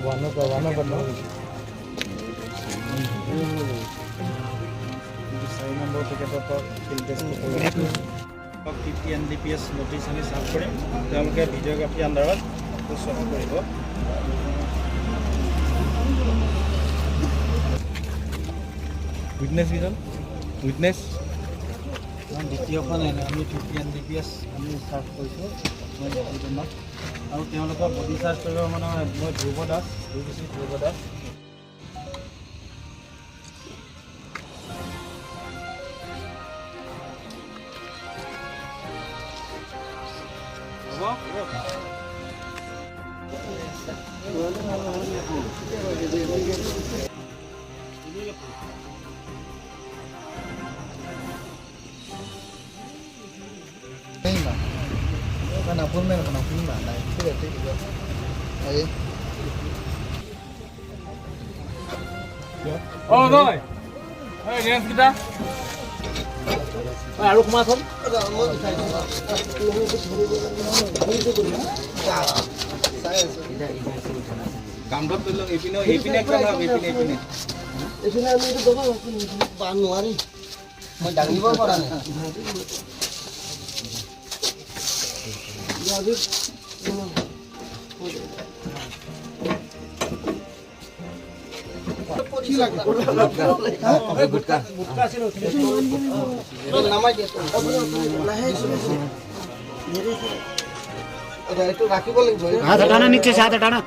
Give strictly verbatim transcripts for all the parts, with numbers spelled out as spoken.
ওৱানৰ পৰা, ওৱানৰ পৰা ন? চাৰি নম্বৰ পেকেটৰ পৰা ফিল্ড টেষ্ট কৰিব। P P N D P S notice আমি ছাৰ্ভ কৰিম। তেওঁলোকে ভিডিঅ'গ্ৰাফী আণ্ডাৰত চহী কৰিব। উইটনেছ কেইজন? উইটনেছ? দ্বিতীয়খন আমি P P N D P S আমি ছাৰ্ভ কৰিছোঁ। মই ডেপুটি মেয়ৰ। আৰু তেওঁলোকৰ বডি চাৰ্জ কৰিব মানে মই Dhruba Das, D C Dhruba Das. Kan apun men, kan apun na, na, itu ya, itu juga. Ayo. Oh, Roy. Hey, dance kita. Hey, aruk mas, Om. কামটোত লৈ লওক, এইপিনে, এইপিনে একদম আহক, এইপিনে, এইপিনে। এইপিনে আমি এইটো দবাই, আপুনি বান নোৱাৰি। মই দাঙিব পৰা নাই। কি লাগে? গুটকা। নামাই দিয়া। এইটো ৰাখিব লাগিব। हाथ हटाना नीचे से, हाथ हटाना।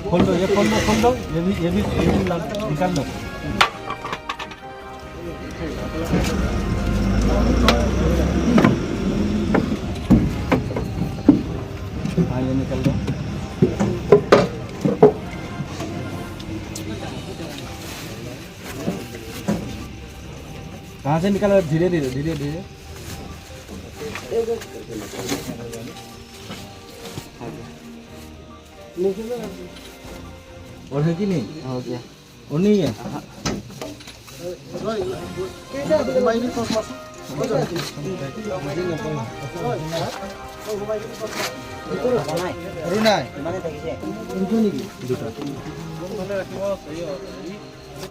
खोल दो, ये खोल दो, खोल दो, ये भी, ये भी, ये भी निकाल दो। हाँ, ये निकल दो। कहाँ से निकाल रहे हो? धीरे धीरे, धीरे धीरे। और है कि नहीं? हो गया। और नहीं है? रुनाई।